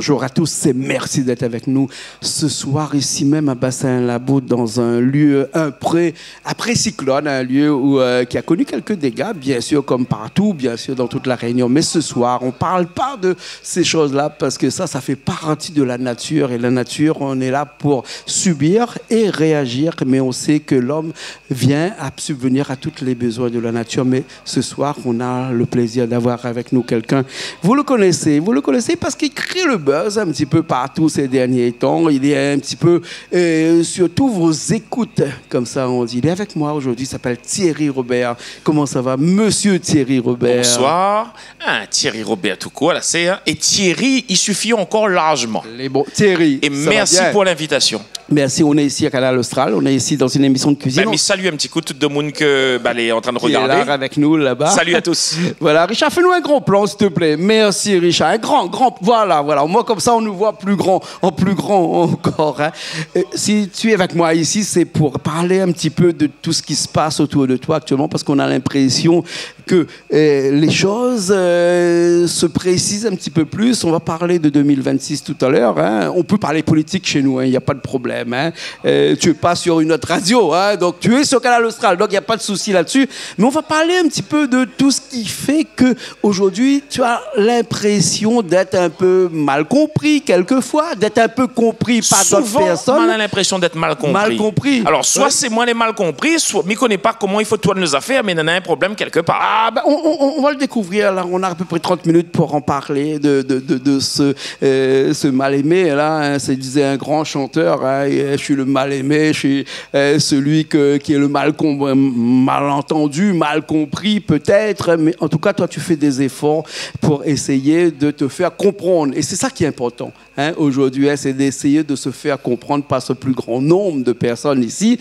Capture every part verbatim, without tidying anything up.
Bonjour à tous et merci d'être avec nous ce soir ici même à Bassin Labou, dans un lieu, un pré, après cyclone, un lieu où, euh, qui a connu quelques dégâts, bien sûr, comme partout, bien sûr, dans toute la Réunion. Mais ce soir, on parle pas de ces choses-là parce que ça, ça fait partie de la nature. Et la nature, on est là pour subir et réagir, mais on sait que l'homme vient à subvenir à tous les besoins de la nature. Mais ce soir, on a le plaisir d'avoir avec nous quelqu'un. Vous le connaissez, vous le connaissez parce qu'il crée le buzz un petit peu partout ces derniers temps. Il est un petit peu, euh, sur tous vos écoutes, comme ça on dit. Il est avec moi aujourd'hui, il s'appelle Thierry Robert. Comment ça va, monsieur Thierry Robert ? Bonsoir. Ah, Thierry Robert tout court, là, c'est, hein. Et Thierry, il suffit encore largement. Les bons. Thierry, ça va bien ? Et merci pour l'invitation. Merci, on est ici à Kanal Austral, on est ici dans une émission de cuisine. Ben, mi salu in ti kou tout demoun ke, ben, lé antrin de regardé. Qui est là avec nous, là-bas. Salut à tous. Voilà, Richard, fais-nous un grand plan, s'il te plaît. Merci, Richard. Un grand, grand, voilà, voilà. Au moins, comme ça, on nous voit plus grand, en plus grand encore, hein. Euh, si tu es avec moi ici, c'est pour parler un petit peu de tout ce qui se passe autour de toi actuellement, parce qu'on a l'impression que, euh, les choses, euh, se précisent un petit peu plus. On va parler de deux mille vingt-six tout à l'heure, hein. On peut parler politique chez nous, hein, il n'y a pas de problème, hein. Euh, tu es pas sur une autre radio, hein, donc tu es sur Kanal Austral, donc il n'y a pas de souci là-dessus. Mais on va parler un petit peu de tout ce qui fait que aujourd'hui tu as l'impression d'être un peu mal compris quelquefois, d'être un peu compris par d'autres personnes. Souvent, on a l'impression d'être mal compris. Mal compris. Alors, soit c'est moi le mal compris, soit mi koné pa koman i fo tourn lé zafèr, mé néna in problèm kèlkepar. Ah, ben, on, on, on va le découvrir, là. On a à peu près trente minutes pour en parler de, de, de, de ce, euh, ce mal-aimé, là, hein. C'est, disait un grand chanteur, hein, et, euh, je suis le mal-aimé, je suis, euh, celui que, qui est le mal com-, euh, mal entendu, mal compris, peut-être, mais en tout cas, toi, tu fais des efforts pour essayer de te faire comprendre. Et c'est ça qui est important, hein, aujourd'hui, hein, c'est d'essayer de se faire comprendre par ce plus grand nombre de personnes ici.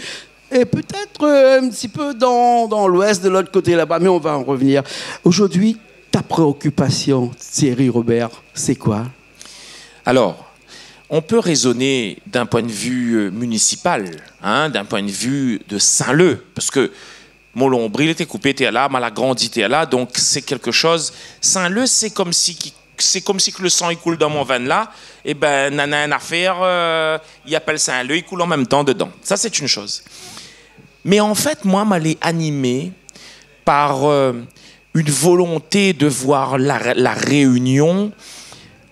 Et peut-être, euh, un petit peu dans, dans l'ouest, de l'autre côté là-bas, mais on va en revenir. Aujourd'hui, ta préoccupation, Thierry Robert, c'est quoi ? Alors, on peut raisonner d'un point de vue, euh, municipal, hein, d'un point de vue de Saint-Leu, parce que mon lonbril été koupé tèrla, ma la grandi tèrla, donc c'est quelque chose. Saint-Leu, c'est comme si ki-, c'est comme si que le sang i koul dan mon vèn la, é ben, nana in afèr, euh, i apèl Saint-Leu, i koul an mèm tan dedan. Ça, c'est une chose. Mais en fait, moi, ma lé animé par, euh, une volonté de voir la, la Réunion,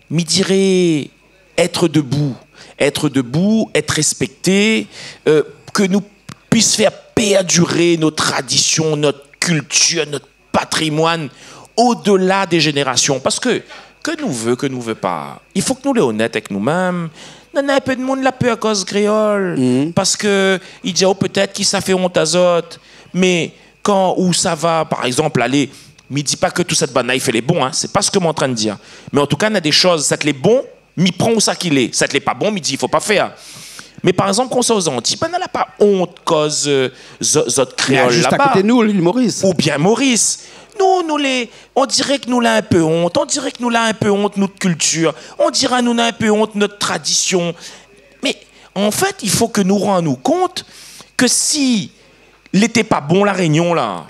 mi diré, être debout, être debout, être respecté, euh, que nou puisse faire perdurer nos traditions, notre culture, notre patrimoine au-delà des générations. Parce que, ke nou vé, ke nou vé pa, i fo ke nou lé onèt avèk nou mèm. Nana in pé d'moun la pèr koz kréol. Mhm. Parce que i di, oh, peut-être ki sa fé ont azot. Mé kan ou sava, par exemple, alé, mi di pa ke tout sèt bann-la i fé lé bon, hein, c'est pas ce que mon antrin de dir. Mais en tout cas, nana des choses, sat lé bon, mi pran ousa ki lé. Sat lé pa bon, mi di, i fo pa fèr. Mé par exemple, kan ou sava o Zantiy, banna la pa ont koz, euh, zo-, zot kréol laba. Mé zis a koté nou, l'île Maurice. Oubien Maurice. Nou, nou lé, on diré ke nou la in pé ont, on diré ke nou la in pé ont nout kiltir, on diré nou la in pé ont nout tradision. Mé an fèt, i fo ke nou rann anou kont ke si lété pa bon La Rényon la,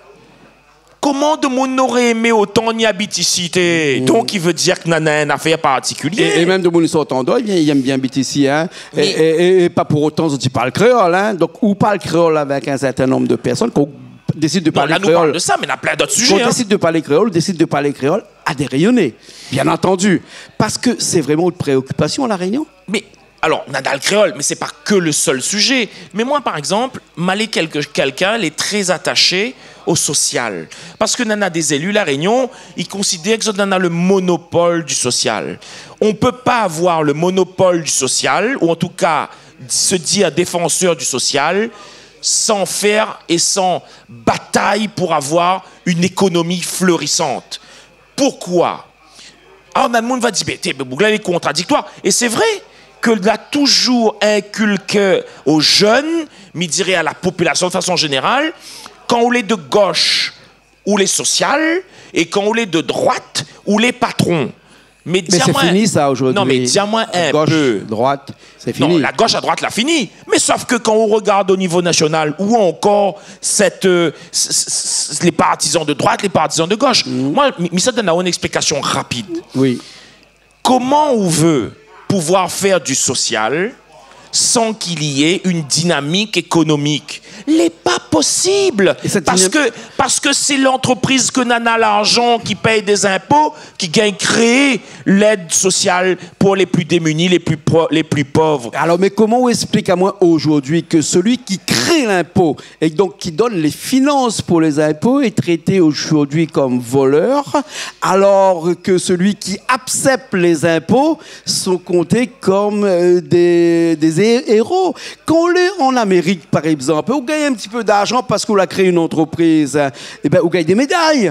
koman demoun noré émé otan ni abit isi, té ? Mm. Donk, i vé dir ke nana in afèr partikilié. É, é mèm demoun i sort an déor, i èm bien abit isi, hein. É, é, é, é pa pou otan zot i parl kréol, hein. Donk, ou parl kréol avèk in sèrtin nonb de pèrsone, kan ou désid de parl kréol. Non, la, nou parl de sa, mé na plin d'ot sizé, hein. Kan ou désid de parl kréol, ou désid de parl kréol a dé Rényoné, bien antandu. Parske sé vréman in préokipasion, La Rényon. Mé Alor, nana le kréol, mé sé pa ke le sèl sizé. Mé moin, par égzanp, ma lé kèlke-, kèlkin lé trè ataché o sosial. Parske nana dé zéli La Rényon, i konsidèr ke zot nana le monopol di sosial. On pé pa avoir le monopol di sosial, ou an tou ka se dir défansèr di sosial, san fèr é san batay pou avoir in ékonomi flérisant. Poukoi ? Alor, nana moun va dir, bé, té, bé, boug-la lé kontradiktoir. É sé vré ke la touzour inkilké o jenn, mi diré a la popilasion de fason zénéral, kan ou lé de gosh, ou lé sosial, é kan ou lé de droit, ou lé patron. Mé di amoin, sé fini sa, zordi. Non, mé di amoin in pé. Gosh, droit, sé fini. Non, la gosh a droit la fini. Mé sof ke kan ou regard o nivo nasional, ou ankor sèt, euh, s-, s-, s-, lé partizan de droit, lé partizan de gosh. Mhm. Moin, mi, mi sa donn aou in éksplikasion rapid. Oui. Koman ou vé pouvoir faire du social sans qu'il y ait une dynamique économique. Lé pa posib. É sèt dinam- Parske, parske sé lantrepriz ke nana larzan, ki pèy dé zinpo, ki gingn kréé lèd sosial pou lé pli démuni, lé pli po-, lé pli pov. Alor, mé koman ou ésplik amoin zordi ke sélui ki kré linpo é donk ki donn lé finans pou lé zinpo lé trété zordi kom volèr, alor ke sélui ki aksèp lé zinpo lé konté kom, euh, dé, dé zé-, éro. Kan ou lé an Amérik, par égzanp, ou gingn in ti pé larzan parske ou la kréé in antrepriz, é bin, ou gingn dé méday,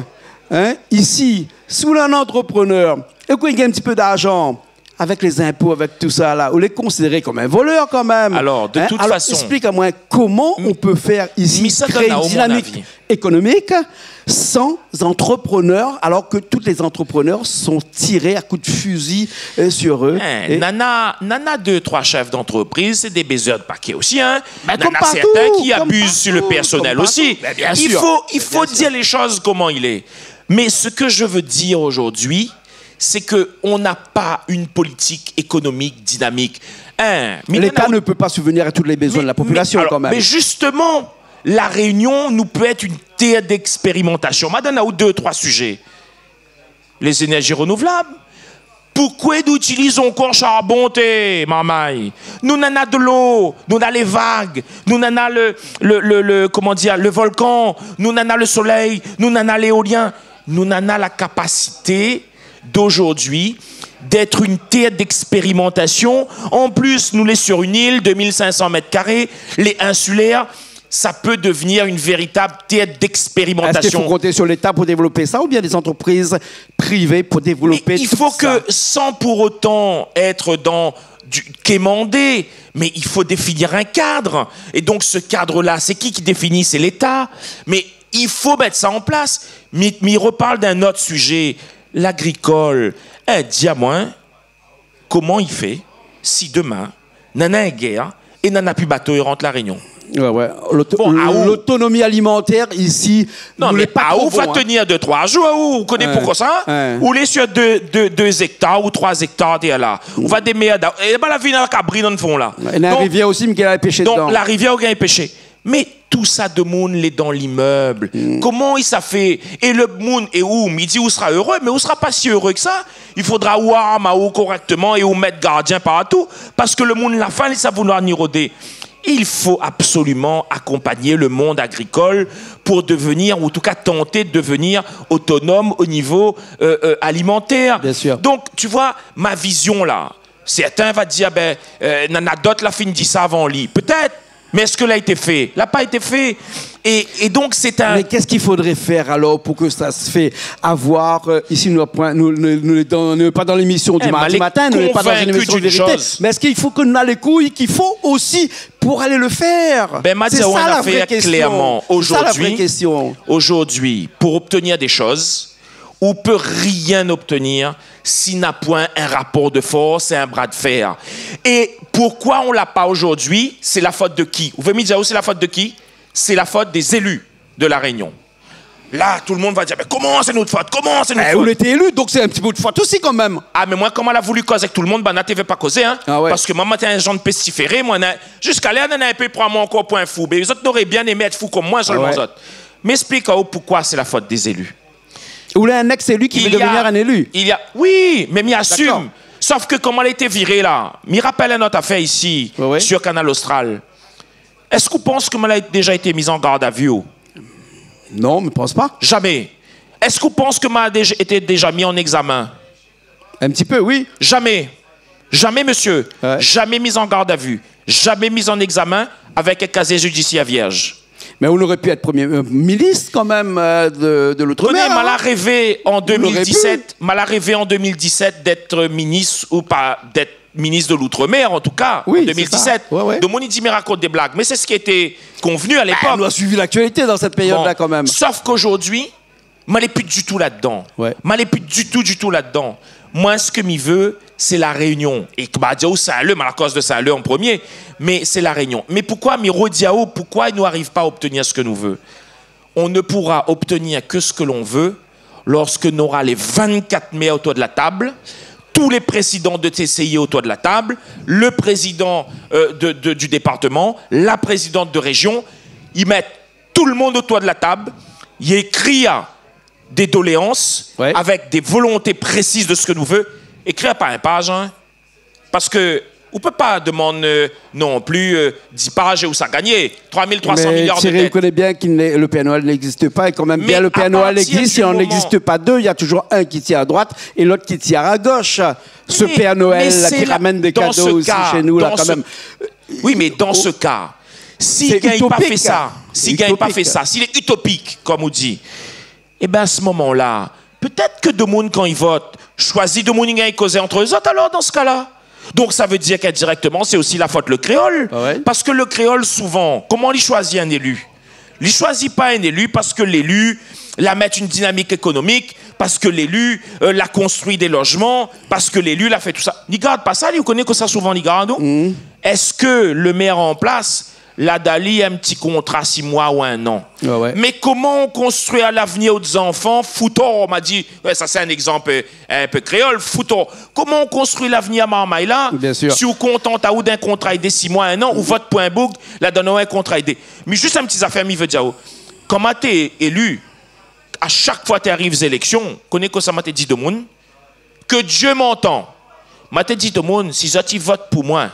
in. Isi, si ou lé in antreprenèr é ou gingn in ti pé larzan, avèk lé zinpo, avèk tousala, ou lé konsidéré kom in volèr kanmèm. Alor, de tout fason, ésplik amoin koman ou pé fèr isi, mi sa kré donn in aou mon dinamik avi. Ékonomik san antreprenèr, alor ke tout lé zantreprenèr lé tiré a kou d'fizi, euh, sur eux. É nana, nana dé, troi shèf d'antrepriz, sé dé bézèr de paké osi, in. Bin, nana sèrtin ki abiz sur le pèrsonèl osi. Bin, biensir. I fo, i fo dir lé shoz koman i lé. Mé sak mi vé dir zordi, sé ke nou na pa in politik ékonomik dinamik. In, mé Léta ne pé pa subvenir a tout lé bézoin de la popilasion, kanmèm. Mé zistoman, La Rényon, nou pé èt in tèr d'èkspérimantasion. Ma donn aou dé, troi sizé. Lé zénèrzi renouvlab. Poukoué nou itiliz ankor sharbon, té, marmay ? Nou nana dolo, nou nana lé vag, nou nana le, le, le, le, koman dir, le volkan, nou nana le solèy, nou nana léolien. Nou nana la kapasité zordi d'èt in tèr d'èkspérimantasion. An plis, nou lé sur in il, dé mil sink san mèt karé, lé insilèr, sa pé devnir in véritab tèr d'èkspérimantasion. Èske i fo konté sur Léta pou dévlop sa oubien dé zantrepriz privé pou dévlop tout sa ? Mé i fo ke, san pou otan èt dan du, kémandé, mé i fo définir in kad. É donk, se kad-la, sé ki ki défini ? Sé Léta. Mé i fo mèt sa an plas. Mi, mi reparl d'in ot sizé, lagrikol. É, di amoin, koman i fé si demin nana in gèr é nana pi bato i rant La Rényon ? Oué, oué. Loto-, lotonomi alimantèr isi, nou lé pa tro bon, in. Non, mé aou va tenir dé, troi zour, aou, ou koné poukoué sa ? Oué. Ou lé sur dé, dé, dé zéktar ou troi zéktar, té la. Ou va démèrd. É ba, la vi, na la kabri dan le fon la. É na la rivièr osi, mé ki la pèsh dedan. Donk, la rivièr, ou gingn pèshé. Mé tousa, demoun lé dan limèb. Koman i sa fé ? É le moun, é ou, mi di, ou sra éré, mé ou sra pa si éré ke sa. I fodra ou arm aou korèkteman é ou mèt gardien partou, parske le moun, la fin, li sa vouloir ni rodé. I fo absoliman akonpagn le mond agrikol pou devenir, ou an tou ka tanté de devenir otonom o nivo, euh, euh, alimantèr. Biensir. Donk, tu vois, ma vizion la, sèrtin va dir, bin, euh, nana dot la fine di sa avan li. Pétèt, mé èske la été fé ? La pa été fé. É, é donk, sé in... Mé kosa i fodré fèr alor pou ke sa se fé ? Avoir, euh, isi, nou, nou, nou, nou lé dan, nou lé pa dan lémision du mardi matin, nou lé pa dan in émision de vérité. Mé èske i fo ke nou na lé kouy ki fo osi pou alé le fèr ? Bin, ma di aou in afèr klèrman. Sé sa la vré késtion. Zordi, pou obtenir dé shoz, ou pé rien obtenir si na poin in rapor de fors é in bra de fèr. É poukoué nou la pa zordi ? Sé la fot de ki ? Ou vé mi di aou sé la fot de ki ? Sé la fot dé zéli de La Rényon. La, tout le moun va dir, mé koman sé nout fot ? Koman sé nout fot ? Ou lété éli, donk sé in ti bout de fot osi kanmèm. Ah, mé moin, koman la voulu koz avèk tout le moun, banna té vé pa kozé, in. Ah oué. Parske moin, moin té in zanr péstiféré, moin, na, ziska lèr, nana in pé pran amoin ankor pou in fou. Mé zot noré bien émé èt fou kom moin, solman zot. Mé ésplik aou poukoué sé la fot dé zéli. Ou lé in èks-éli ki vé devenir in éli. Il y a, oui, mé mi asim. Dakor. Sof ke koman la été viré la, mi rapèl in ot afèr isi, sur Kanal Austral. Èske ou pans ke moin la déza été mis en garde à vue ? Non, mi pans pa. Zamé. Èske ou pans ke moin la déza été déza mis en examen ? In ti pé, oui. Zamé. Zamé, mésyé. Oué. Zamé mis en garde à vue. Zamé mis en examen avèk in kazié judisièr vièrz. Mé ou noré pu èt premié, euh, minis kanmèm, euh, de, de l'outre-mer, in. Tenez, moin la révé an dé mil disèt, moin la révé an dé mil disèt d'èt minis ou pa, d'èt minis de l'outre-mer, an tou ka, an dé mil disèt. Oui, sé sa. Oué, oué. Donk, moun i di, mé rakont dé blag. Mé sé sak lété konvenu a lépok. Ba, nou la suivi laktialité dan sèt périod-la kanmèm. Bon. Sof ke zordi, moin lé pi ditou ladan. Oué. Moin lé pi ditou, ditou ladan. Moin, sak mi vé, sé La Rényon. É ke ma di aou Saint-Leu, moin la koz de Saint-Leu an premié, mé sé La Rényon. Mé poukoué, mi redi aou, poukoué nou ariv pa obtenir sak nou vé ? On ne pourra obtenir que ce que l'on veut lorsque nou nora lé vinn-kat mèr otour de la tab, tous les présidents de T C I otour de la tab, le président, euh, de, de, du département, la présidente de région, i mèt tout le monde otour de la tab, i ékri dé doléans, ouais, avèk dé volonté présiz de sak nou vé, ékri pa in paz, in. Parske ou pé pa demann, euh, non pli, euh, dis paz é ou sa gagné. Trois mille trois cents milliards de dettes. Mé Thierry, ou koné bien ke le P N O L n'existe pas, é kan mèm bien le P N O L existe, i n'existe pas deux, il y a toujours un qui tire à droite et l'autre qui tire à gauche. Ce P N O L là qui ramène des cadeaux aussi chez nous, là, quand même. Oui, mé dan se ka, si i gingn pa fé sa, si i gingn pa fé sa, si lé utopik, kom ou di, ében, a se moman-la, pétèt ke demoun, kan i vot, i shoizi demoun i gingn kozé ant zot, alor, dan se ka-la. Donk, sa vé dir k'indirèkteman, sé osi la fot le kréol. Ah ouais ? Parske le kréol, souvan, koman li shoizi in éli ? Li shoizi pa in éli parske léli la mèt in dinamik ékonomik, parske léli, euh, la konstrui dé lozman, parske léli la fé tousa. Li gard pa sa, li, ou koné kosa souvan li gard, non ? Mhm. Èske le mèr an plas la done ali in ti kontra sis moi ou in an ? Ouais, ouais. Mé koman ou konstrui lavnir out zanfan, foutor, ma di, ouais, sa sé in égzanp, euh, in pé kréol, foutor. Koman ou konstrui lavnir a marmay-la, bien sûr, si ou kontant aou d'in kontra aidé sis moi, in an, ou vot pou in boug, la done aou in kontra aidé. Mé zis in ti zafèr mi vé dir aou. Kan ma té éli, a shak foi té ariv zéléksion, koné kosa ma té di demoun ? Que Dieu m'entend. Ma té di demoun, si zot i vot pou moin,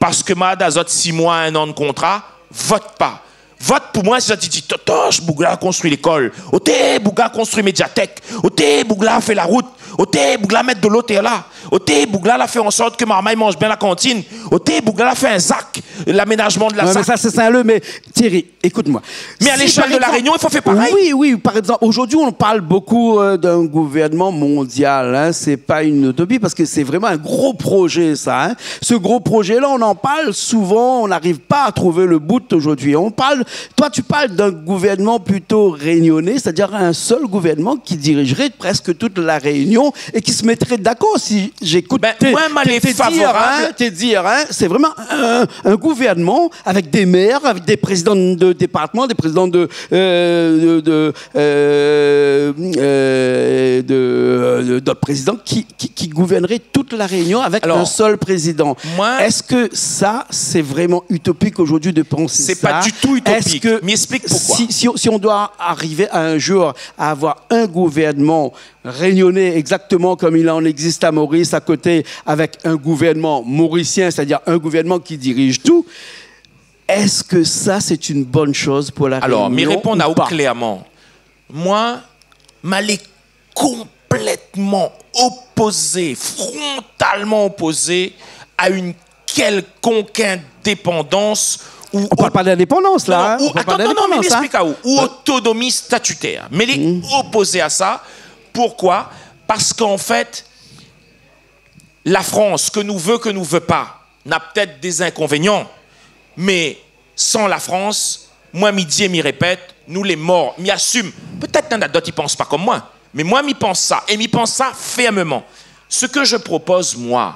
parske ma done azot sis moi, in an de kontra, vot pa. Vot pou moin si zot i di, totosh, boug-la la konstrui lékol. Oté, boug-la la konstrui médiatèk. Oté, boug-la la fé la rout. Oté, boug-la la mèt de lo tèr la. Oté, boug-la la fé an sort ke marmay i manz bien la kantine. Oté, boug-la la fé in zak, laménajman de la zak. Ouais, mé sa sé Saint-Leu, mé Thierry, écoute-moi. Mais à l'échelle de La Réunion, il faut faire pareil. Oui, oui, par exemple, aujourd'hui, on parle beaucoup, euh, d'un gouvernement mondial, hein, c'est pas une utopie, parce que c'est vraiment un gros projet, ça, hein. Ce gros projet-là, on en parle souvent, on n'arrive pas à trouver le bout aujourd'hui. On parle, toi, tu parles d'un gouvernement plutôt réunionnais, c'est-à-dire un seul gouvernement qui dirigerait presque toute la Réunion et qui se mettrait d'accord, si j'écoute tes, tes, tes dires, hein, c'est vraiment un, un gouvernement avec des maires, avec des présidents de département, des présidents de, euh, de, de, euh, euh, de, euh, d'autres présidents qui, qui, qui gouverneraient toute la Réunion avec un seul président. Alors, moi, est-ce que ça, c'est vraiment utopique aujourd'hui de penser ça ? C'est pas du tout utopique. Est-ce que... Mais explique pourquoi. Si, si, si on doit arriver à un jour à avoir un gouvernement réunionnais, exactement comme il en existe à Maurice, à côté, avec un gouvernement mauricien, c'est-à-dire un gouvernement qui dirige tout, est-ce que ça, c'est une bonne chose pour La Réunion ou pas ? Alors, mi réponn aou klèrman. Moin, ma lé konplètman opozé, frontalman opozé à une quelconque indépendance ou... On parle pas d'indépendance, là, hein. Non, non, ou, atann, non, non, mé mi ésplik aou, ou otonomi statitèr. Mé lé opozé à sa. Pourquoi ? Parce qu'en fait, la France, ke nou vé, ke nou vé pa, na pétèt dé inkonvénian, mé san la France, moin, mi di é mi répèt, nou lé mor, mi asim. Pétèt néna d'ot i pans pa kom moin, mé moin, mi pans sa, é mi pans sa fèrmeman. Ce que je propose, moi,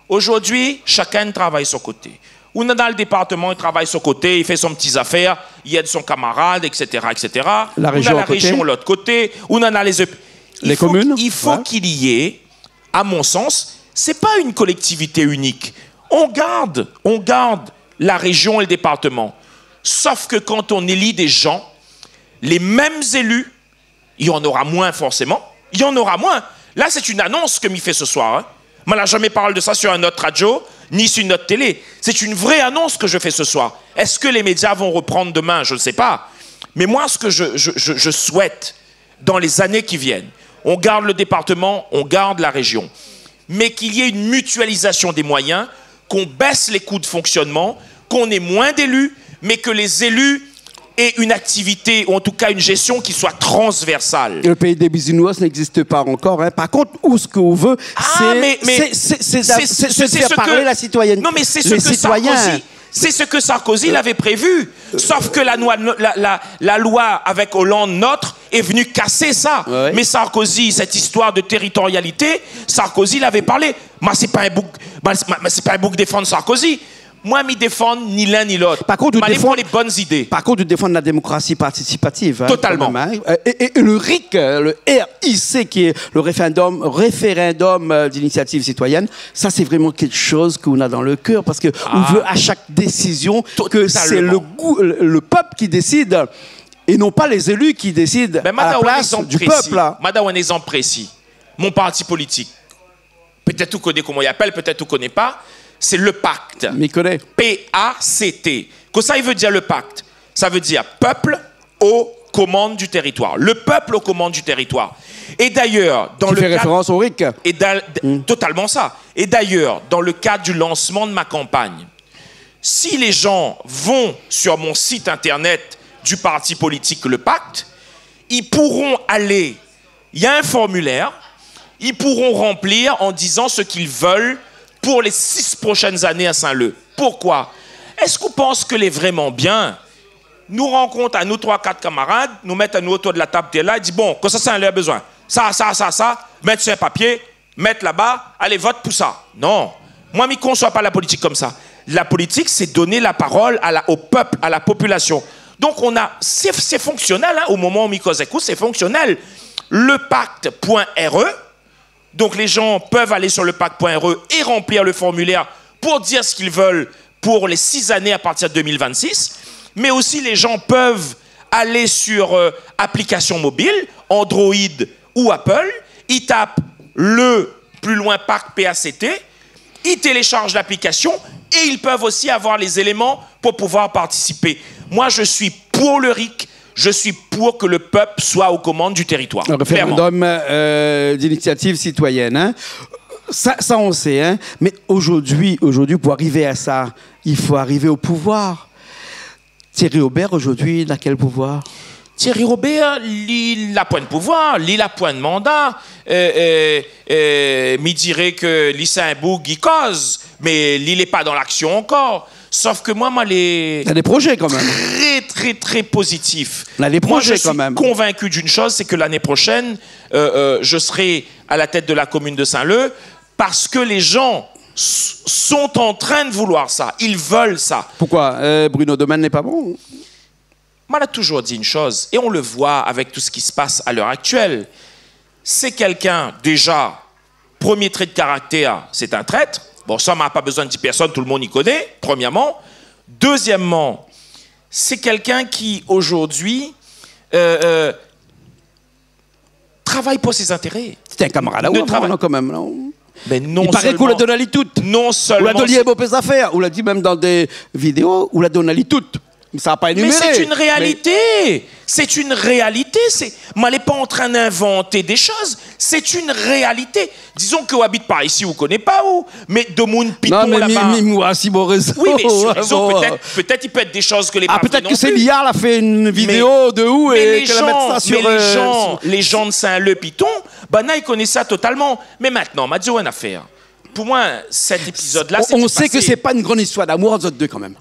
aujourd'hui, chacun travaille son côté. Ou néna le département, i travay son koté, i fé son ti zafèr, i èd son kamarad, et cetera, et cetera. La région lot koté. Ou néna la région lot koté, ou néna les ép-, il faut, il faut qu'il y ait, à mon sens, c'est pas une collectivité unique. On garde, on garde la région et le département. Sauf que quand on élit des gens, les mêmes élus, il y en aura moins forcément. Il y en aura moins. Là, c'est une annonce ke mi fé ce soir, hein. Ma la jamais parl de ça sur un autre radio, ni sur une autre télé. C'est une vraie annonce que je fais ce soir. Est-ce que les médias vont reprendre demain ? Je ne sais pas. Mais moi, ce que je, je, je, je souhaite, dans les années qui viennent, on garde le département, on garde la région, mais qu'il y ait une mutualisation des moyens, qu'on baisse les coûts de fonctionnement, qu'on ait moins d'élus, mais que les élus aient une activité, ou en tout cas une gestion qui soit transversale. Le pays des bisounours n'existe pas encore, hein. Par contre, ou sak ou vé, c'est, c'est, c'est, c'est, c'est de faire parler la citoyenneté. Ah, mais, mais c'est, c'est, c'est ce que, non, mais c'est ce que Sarkozy, c'est ce que Sarkozy l'avait prévu. Sauf que la noi-, la, la, la loi avec Hollande, NOTRe, est venue casser ça. Ouais, ouais. Mais Sarkozy, cette histoire de territorialité, Sarkozy l'avait parlé. Moin sé pa in boug, moin, moin, moin sé pa in boug défann Sarkozy. Moin, mi défann ni lin ni lot. Par kont, ou défann, moin, mi défann lé bone zidé. Par kont, ou défann la démokrasi partisipativ, hein, kan mèm, hein. Totalman. Euh, é, é, é le RIC, euh, le R I C, ki lé le référendum, référendum, euh, d'initiative citoyenne, sa, sé vréman kékshoz k'ou na dan le kèr, parske ou vé a shak désizion ke sé le gou-, le, le pèp ki désid, é non pa lé zéli ki désid a la plas du pèp, la. Totalman. Mé ma donn in égzanp prési. Ma donn in égzanp prési. Mon parti politik. Pétèt ou koné koman i apèl, pétèt ou koné pa, sé le PACT. Mi koné. P A C T. Kosa i vé dir le PACT ? Sa vé dir peuple aux commandes du territoire. Le peuple aux commandes du territoire. Et d'ailleurs, dans le cadre... Ki fé référans au RIC. Et d'a-, d-, totalman sa. Et d'ailleurs, dans le cadre du lancement de ma campagne, si les gens vont sur mon site internet du parti politique Le PACT, ils pourront aller Il y a un formulaire, ils pourront remplir en disant ce qu'ils veulent pour les six prochaines années à Saint-Leu. Pourquoi ? Èske ou pans ke lé vréman bien ? Nou rankont anou troi, kat kamarad, nou mèt anou otour de la tab, té la, i di, bon, kosa Saint-Leu la bezoin ? Sa, sa, sa, sa, mèt si in papié, mèt laba, alé vot pou sa. Non. Moin, mi konsoi pa la politik konmsa. La politik, sé doné la parol a la, au peuple, à la population. Donc, on a, c'est, c'est fonctionnel, hein, au moment où mi koz èk ou, c'est fonctionnel. Le pacte point R E. Donc, les gens peuvent aller sur le pacte point R E et remplir le formulaire pour dire ce qu'ils veulent pour les six années à partir de deux mille vingt-six. Mais aussi, les gens peuvent aller sur, euh, application mobile, Android ou Apple, i tap le, plus loin, PACT, P A C T, ils téléchargent l'application et ils peuvent aussi avoir les éléments pour pouvoir participer. Moi, je suis pour le RIC, je suis pour que le peuple soit aux commandes du territoire. Clairement. Un référendum, euh, d'initiative citoyenne, hein. Ça, ça, on sait, hein. Mais aujourd'hui, aujourd'hui, pour arriver à ça, il faut arriver au pouvoir. Thierry Robert, aujourd'hui, na kèl pouvoir ? Thierry Robert, li la poin pouvoir, li la poin manda. Euh, euh, euh, mi diré ke li sé in boug i koz, mé li lé pa dan laksion ankor. Sof ke moin, moin lé... Na dé projé kan mèm. Très, très, très positif. Na dé projé kan mèm. Moi, je suis convaincu d'une chose, c'est que l'année prochaine, euh, euh, je serai à la tête de la commune de Saint-Leu. Parce que les gens s-, sont en train de vouloir ça, ils veulent ça. Pourquoi ? Euh, Bruno Domingue n'est pas bon ? Moin la toujours dit une chose, et on le voit avec tout ce qui se passe à l'heure actuelle. C'est quelqu'un, déjà, premier trait de caractère, c'est un traître. Bon, ça, ma pa bezoin di pèrsone, tout le monde i koné, premièrement. Deuxièmement, c'est quelqu'un qui, aujourd'hui, euh, euh, travay pou sé zintéré. Sété in kamarad aou avan, non, kan mèm, non ? Mé non sèlman. I paré k'ou la donn ali tout. Non sèlman. Ou la donn ali in mové zafèr. Ou la di mèm dan dé vidéo, ou la donn ali tout. Sa la pa énuméré. Mais c'est une réalité. C'est une réalité. C'est, moin lé pa antrin invant dé shoz. C'est une réalité. Dizon ke ou abit par isi, ou koné pa ou, mé demoun Piton laba. Non, mé mi, mi, moin, si mon rézo. Oui, mé sur rézo, pétèt, pétèt i pé èt dé shoz ke lé pa vré non pli. Ah, pétèt ke sé l'I A la fé in vidéo de ou é ke la mèt sa sur, euh, sur... Mé, mé lé zan, lé zan, lé zan de Saint-Leu, Piton, banna i koné sa totalman. Mé mintnan, ma di aou in afèr. Pou moin, sèt épizod-la, on, on sait que c'est pas une grande histoire d'amour ant zot dé kan mèm.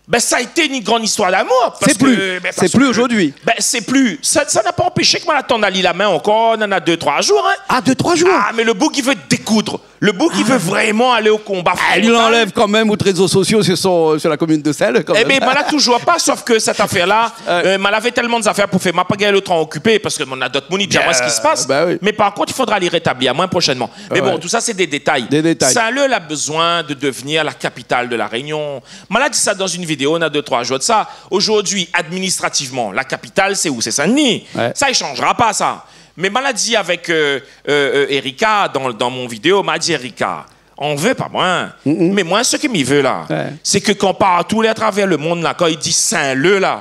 Bin, sa la été in gran istoir d'amour, parske, bin, parske, bin, sé pli zordi. Sé pli. Sa, sa la pa anpésh ke moin la tann ali la min ankor, nana dé, troi zour, in. Ah, dé, troi zour. Ah, mé le boug i vé dékoud. Le boug i vé vréman alé o konba frontal. Ah, li la anlèv kan mèm out rézo sosio sur son, sur la komine de Saint-Leu, kan mèm. Ébin, moin la touzour pa, sof ke sèt afèr-la, euh, moin lavé tèlman de zafèr pou fé, moin la pa gingn le tan okipé, parske moin na dot moun i di amoin sak i spas. Bin oui. Mé par kont, i fodra li rétabli amoin proshènman. Mé bon, tousa, sé dé détay. Dé détay. Saint-Leu la bezoin de devenir la capitale de La Réunion. Moin la di sa dan in vidéo, na dé, troi zour de sa. Zordi, administrativman, la kapital, sé ou ? Sé Saint-Denis. Ouais. Sa, i sanzra pa, sa. Mé moin la di avèk, euh, euh, euh, Erika, dan, dan mon vidéo, moin la di, Erika, anvèr pa moin. Mm-mm. Mé moin, sak mi vé la, sé ke kan partou, atravèr le monn la, kan i di Saint-Leu la,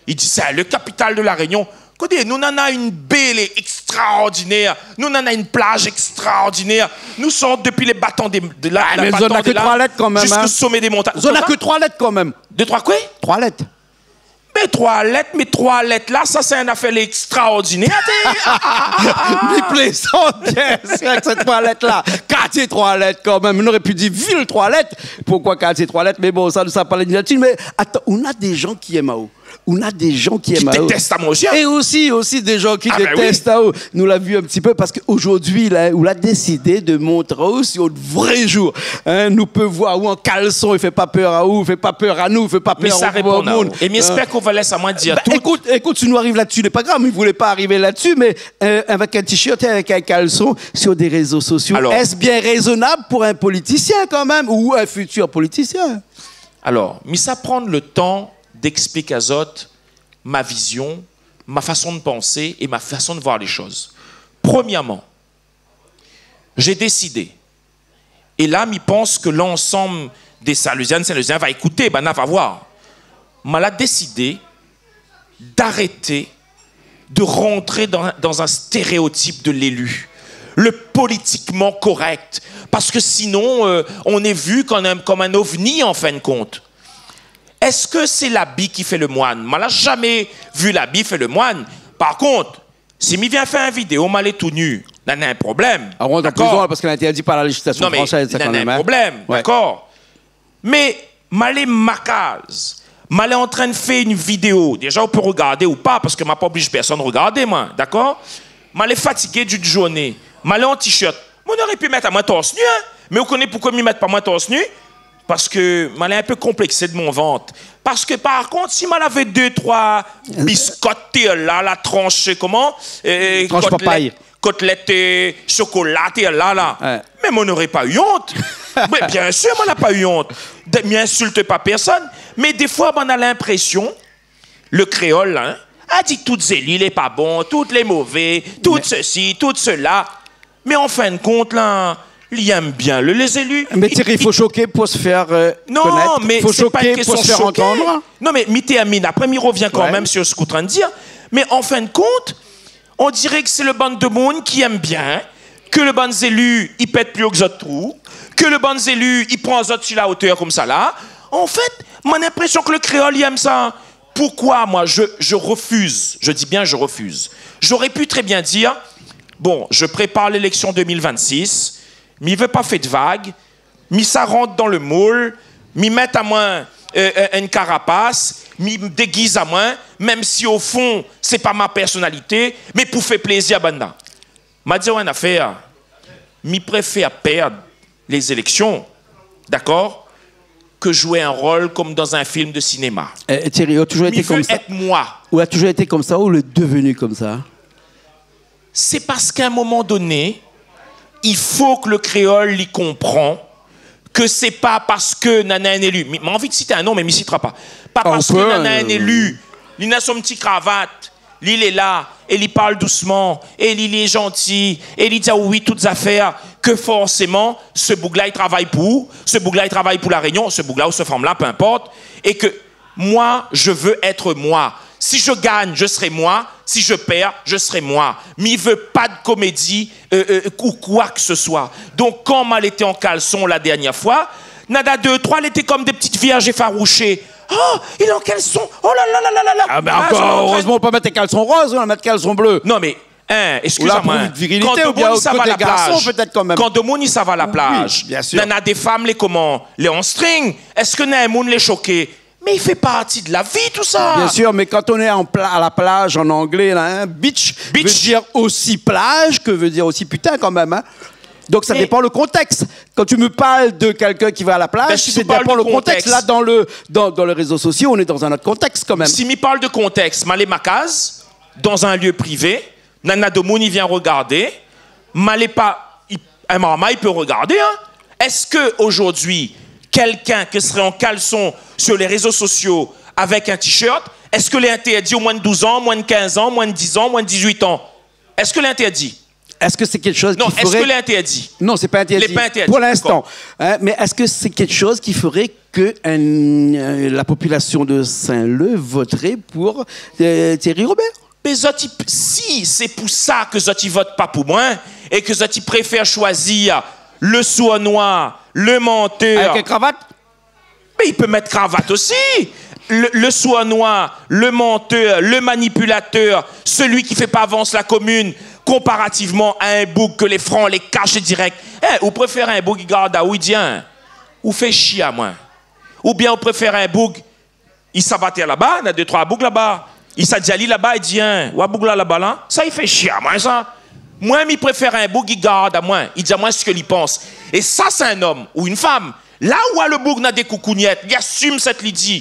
i di Saint-Leu, kapital de La Réunion. Koté, nou nana in bé lé ékstraordinèr. Nou nana in plaz ékstraordinèr. Nou sort dopi le batan dé, de la, la batan dé la, ziska somé dé montagn. Ah, mé zot na ke troi lèt kan mèm. Zot na ke troi lèt kan mèm. Dé, troi koué ? Troi lèt. Mé troi lèt, mé troi lèt la, sa sé in afèr ékstraordinèr. Mi plézant, bien sir, avèk sèt troi lèt la. Kartié troi lèt kan mèm. Nou noré pu di vil troi lèt. Poukoué kartié troi lèt ? Mé bon, sa, nou sa pa lé nati. Mé atann, ou na dé zan ki èm aou. Ou na dé jan ki èm aou. Ki détèst amoin osi, in. É osi, osi dé jan ki détèst aou. Ah ben oui. Nou la vi in ti pé parske zordi la, ou la désidé de montr aou si out vré jour. In, nou pé voir ou an kalson, i fé pa pèr aou, i fé pa pèr anou, i fé pa pèr o moun. Mi sa réponn aou. É mi èspèr k'ou va lès amoin dir tout. Bin, ékout, ékout, si nou ariv la dsi, lé pa grav, mi voulé pa ariv la dsi, mé, eu, avèk in t-shirt é avèk in kalson sur dé rézo sosio, èske bien rézonab pou in politisien kanmèm, ou in fitir politisien ? Alor, mi sa pran le tan d'explik azot ma vizion, ma fason de pansé é ma fason de voir lé shoz. Premièrman, j'ai décidé, é la, mi pans ke lansanm dé Saint-Louisiennes, Saint-Louisiens va ékouté, banna va voir. Ma la désidé d'arrêter de rentrer dans, dans un stéréotype de l'élu, le politiquement correct, parce que sinon, euh, on est vu comme un, comme un ovni, en fin de compte. Èske sé labi ki fé le moine ? Ma la zamé vi labi fé le moine. Par kont, si mi vien fé in vidéo, ma lé tou nu, la néna in problèm. Ah, ou rant an prizon, parske lé intèrdi par la léjislasion fransèz, sa, kanmèm, in. Non, mé la néna in problèm, dakor ? Mé ma lé ma kaz, ma lé antrin fé in vidéo. Déza, ou pé rogardé ou pa, parske ma pa oblij pèrsone rogardé, moin, dakor ? Ma lé fatigé d'in zourné, ma lé an t-shirt. Moin noré pi mèt amoin tors nu, in. Mé ou koné poukosa mi mèt pa moin tors nu ? Parske ma lé in pé konplèksé de mon vant. Parske par kont, si ma lavé dé, troi biskot, té la, la transh, koman ? Transh papay. Kotlèt, kotlèt, eu, shokola, té la, la. Ouais. Mé moin noré pa u ont. Mé bien sir, moin la pa u ont. De, mi insilt pa pèrsone. Mé défoi, moin na linprésion, le kréol, in, la di tout zéli lé pa bon, tout lé mové, tout sesi, tout sela. Mé an fin de kont, la, li èm bien le, lé zéli. Mé Thierry, i fo shoké pou se fèr, eu, konèt. Non, mé sé pa in késtion shoké. Fo shoké pou se fèr antann. Non, mé mi tèrmine. Apré, mi rovien kanmèm sur sak ou antrin dir. Mé an fin de kont, on diré ke sé le bann demoun ki èm bien ke le bann zéli i pèt pli o ke zot trou, ke le bann zéli i pran azot si la otèr konmsa la. An fèt, moin na linprésion ke le kréol i èm sa. Pourquoi moi, je, je refuse, je dis bien je refuse. J'aurais pu très bien dire, bon, je prépare l'élection deux mille vingt-six, mi vé pa fé de vag, mi sa rant dan le moul, mi mèt amoin, eu, eu, in karapas, mi dégiz amoin, mèm si o fon, sé pa ma pèrsonalité, mé pou fé plézir banna. Ma di aou in afèr, mi préfèr pèrd lé zéléksion, dakor, ke zoué in rol konm dan in film de sinéma. Eu, Thierry, ou la touzour été konmsa ? Mi vé èt moin. Ou la touzour été konmsa ou lé devenu konmsa ? Sé parske a in moman doné, i fo ke le kréol li konpran ke sé pa parske nana in éli, mi, ma anvi de sit in non, mé mi sitra pa. Ah, ou pé, eu. Pa parske nana in éli, li na son ti kravat, li lé la, é li parl dousman, é li, li lé zanti, é li di aou oui tout zafèr, ke forséman, se boug-la i travay pou ou, se boug-la i travay pou La Rényon, se boug-la ou se fanm-la, pé inport, é ke moi, je veux être moi. Si je gagne, je serai moi. Si je perds, je serai moi. Mi vé pa de komédi, eu, eu, ou koi ke se soi. Donk, kan ma lété an kalson la dèrnièr foi, nana dé, troi lété konm dé ti vièrj éfaroushé. Oh, il est en caleçon. Oh là là là là là là. Ah, mé ankor, erèzman, ou la pa mèt kalson roz, ou la mèt kalson blé. Non, mé, in, ékskiz amoin. Ou la prouv virilité, oubien koté garson, pétèt, kanmèm. Kan demoun i sava la plaz, kan demoun i sava la plaz, oui, bien sûr, nana dé fanm lé koman, lé an string. Èske nana in moun lé shoké ? Mé i fé parti de la vi, tousa. Bien sûr, mais quand on est en pla-, à la plage, en anglais, là, hein, beach, beach veut dire aussi plage, que veut dire aussi putain quand même, hein. Donc ça dépend le contexte. Quand tu me parles de quelqu'un qui va à la plage, ben, ça dépend le contexte. Là, dans le, dans, dans les réseaux sociaux, on est dans un autre contexte quand même. Si mi parl de contexte, ma lé ma kaz, dans un lieu privé, nana demoun i vien rogardé, ma lé pa, i, in marmay i pé rogardé, hein. Est-ce que aujourd'hui, quelqu'un qui serait en caleçon sur les réseaux sociaux avec un t-shirt, est-ce que lé interdit aux moins de douze ans, moins de quinze ans, moins de dix ans, moins de dix-huit ans ? Est-ce que lé interdit ? Est-ce que c'est quelque chose qui ferait... Non, est-ce que lé interdit ? Non, c'est pas interdit. Lé pa interdit, d'accord. Pour l'instant. Hein, mais est-ce que c'est quelque chose qui ferait que un, euh, la population de Saint-Leu voterait pour, euh, Thierry Robert ? Mé zot i, si sé pou sa ke zot i vot pa pou moin é ke zot i préfèr shoizi le sournois, le menteur. Avec une cravate ? Mé i pé mèt kravat osi. Le, le sournois, le menteur, le manipulateur, celui qui fait pas avancer la commune comparativement à un boug ke lé fran, lé cash direct. Eh, ou préfèr in boug i gard aou, i di, hein, ou fé shié amoin. Oubien ou préfèr in boug I sava atèr laba, na dé trwa boug laba. I sa di ali laba, i di, hein, wa boug la laba la, sa i fé shié amoin sa. Moin, mi préfèr in boug i gard amoin, i di amoin sak li pans. É sa, sé in om ou in fanm. La ou wa le boug na dé koukounièt, li asim sak li di.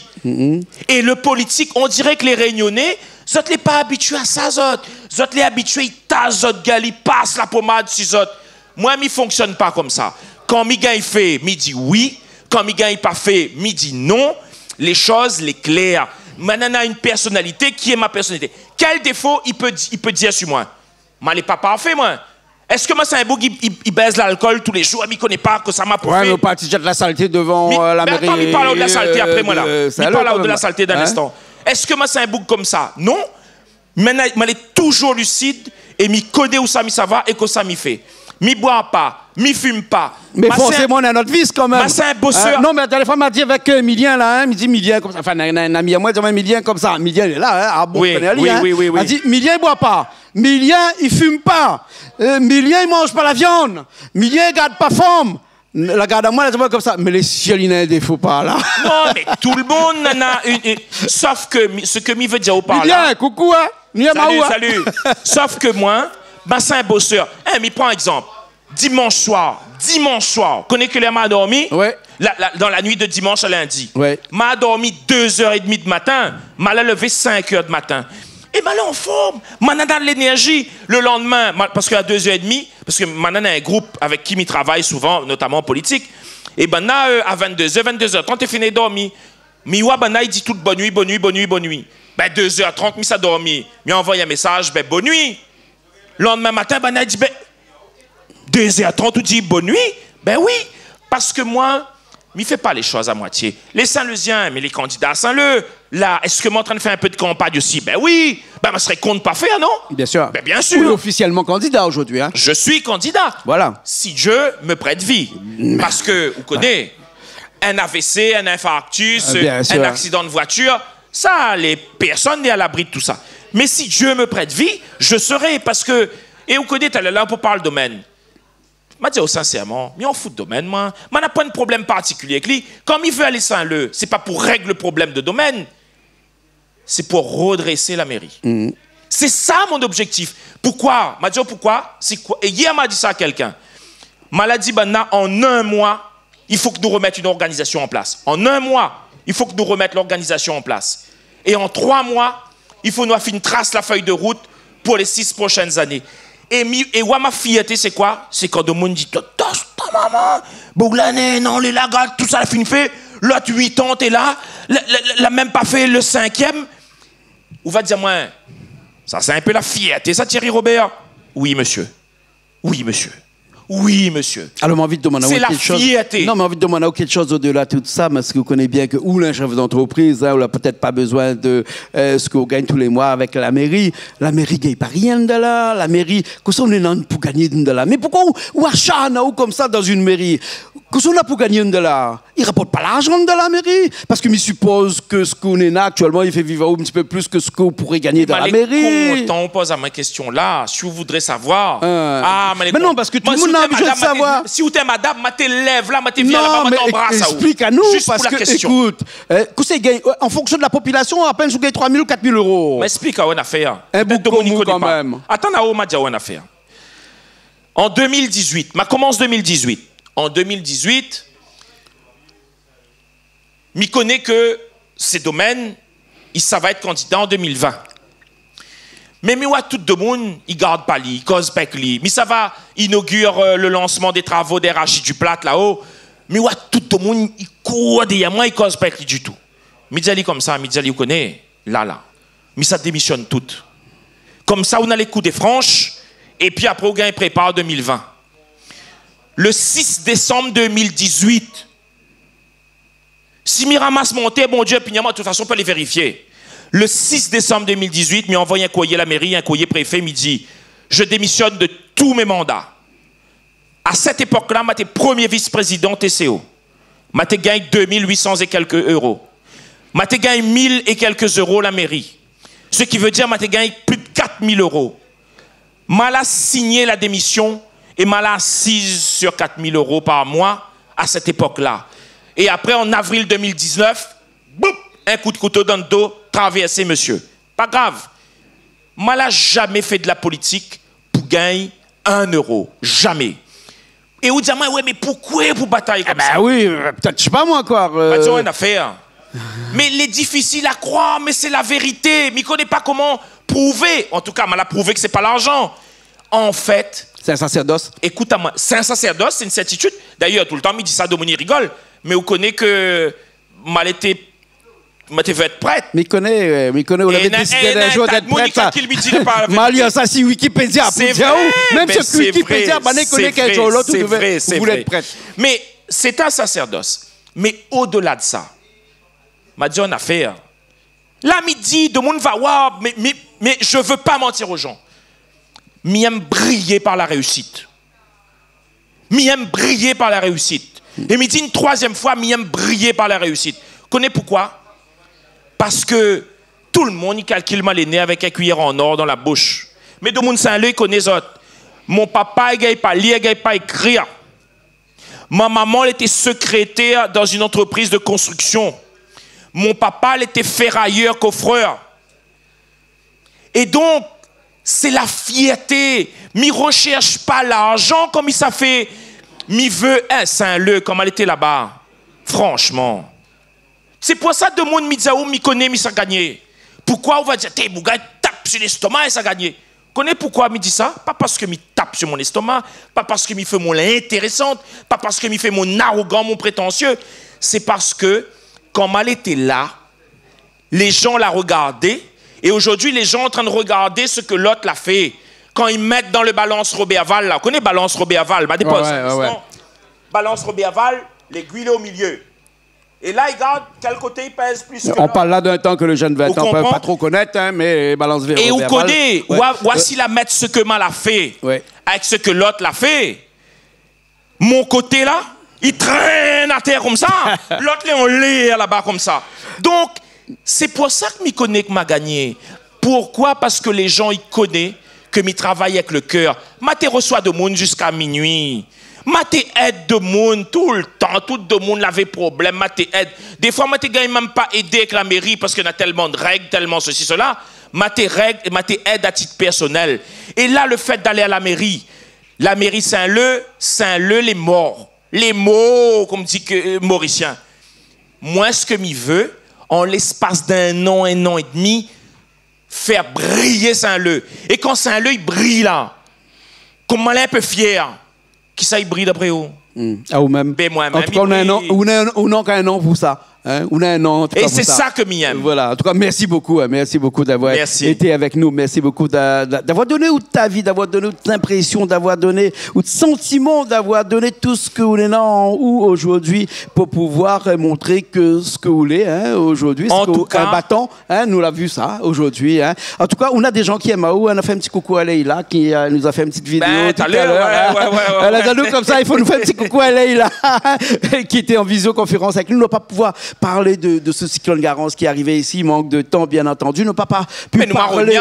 É le politik, on diré ke lé Rényoné, zot lé pa abitié a sa, zot. Zot lé abitié, i tas zot gèl, i pas la pomad si zot. Moin, mi fonksionn pa komsa. Kan mi gingn fé, mi di oui. Kan mi gingn pa fé, mi di non. Lé shoz lé klèr. Moin néna in pèrsonalité ki lé mon pèrsonalité. Kèl défo i pé di, i pé dir si moin ? Moin lé pa parfé, moin. Èske moin sé in boug i, i, i bèz lalkol tou lé zour, mi koné pa kosa ma pou fé ? Ouais, mé ou parti zèt la salté dovan, euh, la méri, euh, de Saint-Leu, kan mèm. Mi parl de la salté dan in instan. Èske moin sé in boug komsa ? Non. Mé moin lé touzour lisid é mi koné ousa mi sava é kosa mi fé. Mi boi pa, mi fim pa. Mé forséman, na in ot vis kan mèm. Moin sé in bosseur. Euh, non, mé la dernièr foi, ma di avèk, euh, Milien la, hein, mi di Milien komsa, anfin, in, in, in ami amoin, di amoin Milien komsa. Milien lé la, hein, ah bon, oui, koné ali, oui, hein. Oui, oui, oui. Ma di, Milien i boi pa. Milien i fim pa. Euh, Milien i manz pa la viann. Milien i gard pa fanm. La gard amoin, la di amoin komsa, mé lé sièl, li na in défo par la. Non, mé tout le moun néna in, in, sof ke mi, sak mi vé dir ou par la. Bien, koukou, hein. Ni a Maou, hein. Salut, salut. Sof ke moin, ben, sé in bosseur. Hein, mi pran égzanp. Dimansh soir, dimansh soir, koné kèl èr ma dormi ? Ouais. La, la, dan la nuit de dimansh a lindi. Ouais. Ma dormi dé zèr é dmi de matin, ma la lévé sink èr de matin. É ma lé an form, ma néna lénèrzi. Le landmin, ma, parske a dé zèr é dmi, Parske moin néna in group avèk ki mi travay souvan, notaman an politik. É banna, euh, a vinn-dé zèr, vinn-dé zèr trant, té fine dormi. Mi wa banna i di tout bonn nuit, bonn nuit, bonn nuit, bonn nuit. Ben, dé zèr trant, mi sa dormi. Mi anvoy in mésaz, ben, bonn nuit. Landmin matin, banna i di, ben, dé zèr trant, ou di bonn nuit ? Ben oui, parske moin, mi fé pa lé shoz a moitié. Lé Saint-Leuzien, mé lé kandida Saint-Leu, la, èske moin antrin fé in pé de kanpagn osi ? Ben oui. Ben, moin sré kont pa fèr, non ? Bien sûr. Ben, bien sûr. Ou lé ofisièlman kandida zordi, hein ? Je suis candidat. Voilà. Si Dieu me prête vie. Mm. Parske, ou koné, in A V C, in infarctus, euh, bien sûr, in aksidan de voitir, sa, lé pèrsone lé a labri de tout sa. Mé si Dieu me prête vie, je serai, parske, é ou koné, talèr la, pou parl domèn. Ma di aou sinsèrman, mi an fout domèn, moin. Moin na poin problèm partikilié èk li. Kan mi vé alé Saint-Leu, sé pa pou règle problèm de domèn. Sé pou redrésé la méri. Mhm. Sé sa mon objektif. Poukoi ? Ma di aou poukoi ? Sé koi ? É yèr, ma di sa a kèlkin. Ma la di, banna, an in moi, i fo ke nou remèt in organizasion an plas. An in moi, i fo ke nou remèt lorganizasion an plas. É an troi moi, i fo nou la fine tras la fèy de rout pou lé sis proshèn zané. É mi, é wa, ma fièrté, sé koi ? Sé kan domoun i di, ta, ta, ta momon, boug la néna in an, lé la, gard, tout sa la fine fé, lot uit an té la, la, la, la, la mèm pa fé le sinkièm. Ou va di amoin, sa sé in pé la fièrté sa, Thierry Robert ? Oui, mésyé. Oui, mésyé. Oui, mésyé. Alor, ma anvi domann aou kèk shoz. Sé la fièrté. Non, mé ma anvi domann aou kèk shoz odela tout sa, parske ou koné bien ke ou lé in shèf d'antrepriz, hein, ou la pétèt pa bezoin de, euh, sak ou gingn tou lé moi avèk la méri. La méri i gingn pa rien de la. La méri, kosa ou néna pou gingn de la ? Mé poukoi ou, ou asharn aou komsa dan in méri ? Kosa ou néna pou gingn de la ? I raport pa larzan dan la méri, parske mi sipoz ke sak ou néna aktièlman, i fé viv aou in ti pé plis ke sak ou pouré gingn dan la méri. Mé ma lé kontan ou poz amoin késtion la, si ou voudré savoir. Euh. Ah, ma lé kontan. Mé non, parske tout le moun na anvi de savoir. Moin, si ou té madam, ma té, si ou té madam, ma té lèv la, ma té vien laba, ma té anbras aou. Non, mé é-, ésplik anou, parske, ékout, euh, kosa i gingn, euh, an fonksion de la popilasion, apèn si ou gingn troi mil ou kat mil euro. Ma ésplik aou in afèr. In boug konm ou, kan mèm. Pétèt domoun i koné pa. Atann, aou, ma di aou in afèr. An dé mil dizuit, ma komans dé mil dizuit. An dé mil dizuit, mi koné ke sé domèn, i sava èt kandida an dé mil vin. Mé mi wa tout domoun i gard pa li, i koz pa èk li. Mi sava inogir, euh, le lansman dé travo d'R H I du Plat lao. Mi wa tout domoun i kour dèrièr moin, i koz pa èk li ditou. Mi di ali komsa, mi di ali, ou koné, la, la, mi sa démisionn tout. Komsa, ou na lé kou de fransh, épi apré, ou gingn prépar dé mil vin. Le sis désanm dé mil dizuit, si mi ramas mon tèr, Bondié i pini amoin, de tout fason, ou pé alé vérifié. Le sis désanm dé mil dizuit, mi anvoy in kourié la méri, in kourié préfé, mi di, je démissionne de tous mes mandats. A sèt épok la, ma té promié vis-prézidan T C O. Ma té gingn dé mil uit san é kèlk euro. Ma té gingn mil é kèlk euro la méri. Sak i vé dir, ma té gingn plis de kat mil euro. Ma la signé la démision é ma la asiz sur kat mil euro par moi a sèt épok la. É apré, an avril dé mil diznèf, boup, in kou d'kouto dan lo do, travèrsé, mésyé. Pa grav. Moin la zamé fé de la politik pou gingn in éro. Zamé. É ou di amoin, « Wé, mé poukosa pou batay konmsa ? » Ében oui, euh, pétèt, mi sé pa moin, koi. Pa di amoin in nafèr. Mé lé difisil a kroir, mé sé la vérité. Mi koné pa koman prouvé. An tou ka, moin la prouvé ke sé pa larzan. An fèt, sé in sasèrdos. Ékout amoin, sé in sasèrdos, sé in sèrtitid. Dayèr, toultan mi di sa, domoun i rigol. Mé ou koné ke moin lété, moin té vé èt prèt. Mi koné, euh, mi koné, ou lavé désidé in zour d'èt prèt, sa. Mal, sa, si Wikipédia, sé vré, mèm si Wikipédia, bann i koné kèk zour ou lot, ou devé, ou vé èt prèt. Mé sé in sasèrdos. Mé odela de sa, ma di aou in nafèr. La, mi di, domoun va oir, mé, mé, mé je veux pas mentir aux gens. Mi èm briyé par la réisit. Mi èm briyé par la réisit. É mi di in troizièm foi, mi èm briyé par la réisit. Koné poukoi ? Parske tout domoun i kalkil moin lé né avèk in kuiyèr an or dan la boush. Mé domoun Sin-Lé i koné zot. Mon papa i gingn pa lir, i gingn pa ékrir. Mon momon lété sekrétèr dan in antrepriz de konstriksion. Mon papa lété férayèr, kofrèr. É donk, sé la fièrté. Mi rosèrsh pa larzan konm i sa fé. Mi vé in Sin-Lé, koman lété laba. Franshman. Sé pou sa domoun mi di aou, mi koné, mi sa gagné. Poukoi ou va di, « Té, boug la i tap si lèstoma, i sa gagné. » Koné poukoi mi di sa ? Pa parske mi tap si mon lèstoma, pa parske mi fé mon intérésant, pa parske mi fé mon arogan, mon prétansié. Sé parske, kan moin lété la, lé zan la rogardé, é zordi, lé zan antrinn rogardé sak lot la fé. Kan i mèt dan le balans Roberval, la. Ou koné balans Roberval, ma dépoz. Wé, wé, wé. Balans Roberval, légui lé o milié. É la, i gard kèl koté i pèz plis ke lot. On parle là d'un temps que les jeunes vingt ans peuvent pas trop connaître, hein, mais balans Roberval. É ou koné, wé, oua, oua si la mèt sak moin la fé avèk sak lot la fé. Mon koté la, i trèn atèr konmsa. Lot lé anlèr laba konmsa. Donk, sé pou sa ke mi koné ke ma gagné. Poukoi ? Parske lé zan i koné ke mi travay avèk le kèr. Ma té resoi domoun ziska minui. Ma té èd domoun toultan, tout domoun lavé problèm, ma té èd. Défoi, ma té gingn mèm pa èdé avèk la méri parske na tèlman de règ, tèlman sesi, sela. Ma té règ, ma té èd a tit pèrsonèl. É la, le fèt d'alé a la méri, la méri Sin-Lé, Sin-Lé lé mor. Lé mor, konm di ke, euh, Morisien. Moin, sak mi vé, an léspas d'in an, in an é demi, fé briyé Sin-Lé. É kan Sin-Lé i briy la, konm moin lé in pé fièr, kisa i briy d'apré ou ? Hmm. Aou mèm. Bin, moin mèm. An tou ka, ou na in an, ou na in an pou sa. Hein, ou na in an, an tou ka, pou sa. É sé sa ke mi èm. Voilà. An tou ka, mèrsi bokou, hein. Mèrsi bokou d'avoir été avec nous. Mèrsi. Mèrsi bokou d'a-, d'a-, d'avoir donné out ta vi, d'avoir donné out inprésion, d'avoir donné out santiman, d'avoir donné tout sak ou néna an ou zordi pou pouvoir, euh, montré ke sak ou lé, hein, zordi, sé in batan, hein, nou la vi sa zordi, hein. An tou ka, nou na dé zan ki èm aou, nou fé in ti koukou a Leïla, ki, euh, nou la fé in ti vidéo talèr, hein. Bin, tout à l'heure, ouais, ouais, ouais. Èl la di anou konmsa, i fo nou fé in ti koukou a Leïla, ki lété an viziokonférans avèk nou. Nou la pa pouvoir parl de, de se siklone Garance ki arivé isi, mank de tan, bien antandi. Nou la pa, pa pu parl de,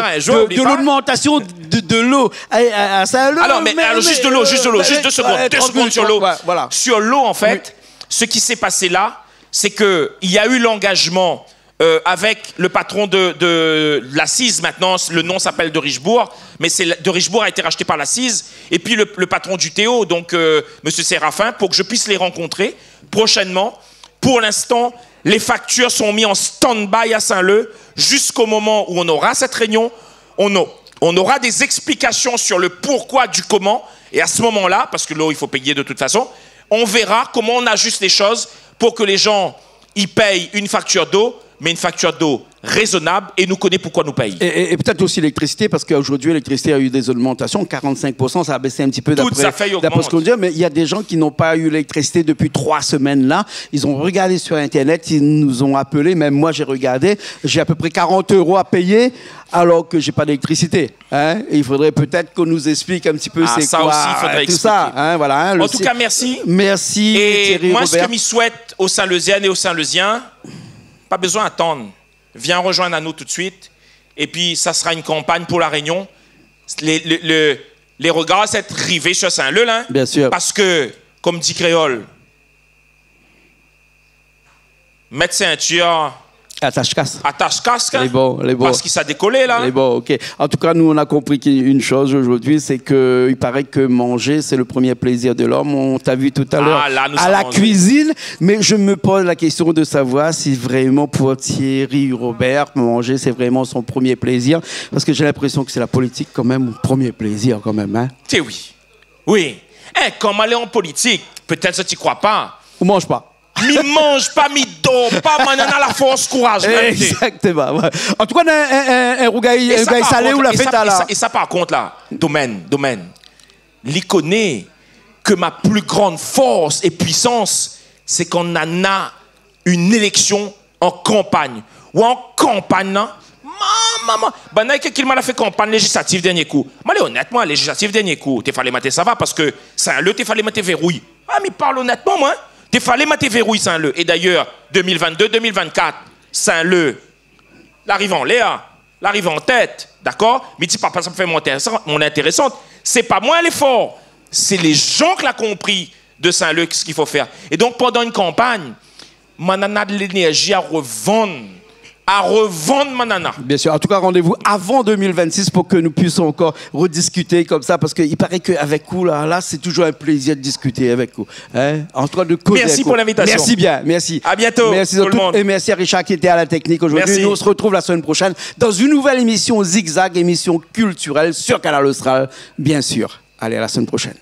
de logmantasion de, de lo. Mé nou va revenir un jour, oubli pa. Alor, mé, mé alor, zis de lo, zis de lo, zis dé segonn, euh, dé segonn sur lo. Voilà. Sur lo, an fèt, sak i la pasé la, sé ke néna u langazman euh, avèk le patron de, de la CISE, maintenant, le nom s'appelle de Richebourg, mais c'est la, de Richebourg a été racheté par la CISE, et puis le, le patron du Théo, donc, euh, monsieur Séraphin, pour que je puisse les rencontrer prochainement. Pour l'instant, les factures sont mises en stand-by à Saint-Leu jusqu'au moment où on aura cette réunion. On a, on aura des explications sur le pourquoi du comment, et à ce moment-là, parce que l'eau, il faut payer de toute façon, on verra comment on ajuste les choses pour que les gens i pèy in faktir d'lo, mé in faktir d'lo rézonab, é nou koné poukoi nou pèy. É, é, é pétèt osi léléktricité, parske zordi léléktricité la u dé zogmantasion, quarante-cinq pour cent, sa la bès in ti pé d'apré, d'apré sak i di, mé néna dé zan ki na pa u léléktricité dopi troi semèn la. Tout zafèr i ogmant. Ils ont regardé sur Internet, ils nous ont appelés, même moi j'ai regardé, j'ai à peu près quarante euros à payer alors que j'ai pas d'électricité. Hein, il faudrait peut-être qu'on nous explique un petit peu c'est quoi, euh, tout ça, hein, voilà, hein, le site. Ah, ça aussi, il faudrait expliquer. En tout cas, merci. Merci, Thierry Robert. Et moi, ce que je souhaite aux Saint-Leusiennes et aux Saint-Leusiens, pas besoin d'attendre. Viens rejoindre à nous tout de suite. Et puis, ça sera une campagne pour La Réunion. Les, les, les, les regards, c'est d'arriver sur Saint-Leu, là, hein. Bien sûr. Parce que, comme dit Créole, mèt sintir, Atash kask. Atash kask, hein. Lé bon, lé bon. Parske sa dékol la, hein. Lé bon, ok. En tout cas, nous, on a compris qu'une chose aujourd'hui, c'est que il paraît que manger, c'est le premier plaisir de l'homme. On t'a vu tout à l'heure à la cuisine, mais je me pose la question de savoir si vraiment pour Thierry Robert, manger, c'est vraiment son premier plaisir. Parce que j'ai l'impression que c'est la politique quand même, premier plaisir quand même, hein. Té oui. Oui. Eh, kan ma lé an politik, pétèt zot i kroi pa. Ou manz pa. Mi manz pa, mi dor pa, ma néna la fors, kouraz mèm, té. Exactement, ouais. En tout cas, in, in, in, in rougay, in rougay salé ou la fé talèr. É sa, par kont la, Domaine, Domaine, li koné ke ma pli gran fors é puisans, sé kan nana in éléksion an kanpagn. Ou an kanpagn, non ? Maman, maman. Banna i kalkil, ma la fé kanpagn léjislatif dernié kou. Ma lé onèt, moin, léjislatif dernié kou, té falé ma té sava, parske Saint-Leu, té falé ma té vérouy. Ah, mi parl onètman, moin. Té falé ma té vérouy Saint-Leu. É dayèr, deux mille vingt-deux, deux mille vingt-quatre, Saint-Leu, la ariv anlèr, la ariv an tèt, dakor ? Mi di pa, pa sa fé mon intérésan, mon intérésan. Sé pa moin lé for. Sé lé jan ke la konpri de Saint-Leu, sak i fo fèr. É donk, pandan in kanpagn, ma nana de lénèrzi a revann, a revann ma nana. Bien sûr. En tout cas, rendez-vous avant deux mille vingt-six pour que nous puissions encore rediscuter comme ça, parce que il paraît qu'avec vous, là, là, c'est toujours un plaisir de discuter avec vous. Hein ? En tout cas, de causer avec vous. Merci pour l'invitation. Merci bien, merci. À bientôt, tout le monde. Merci à Richard qui était à la technique aujourd'hui. Merci. Nous, on se retrouve la semaine prochaine dans une nouvelle émission Zigzag, émission culturelle sur Kanal Austral, bien sûr. Allez, à la semaine prochaine.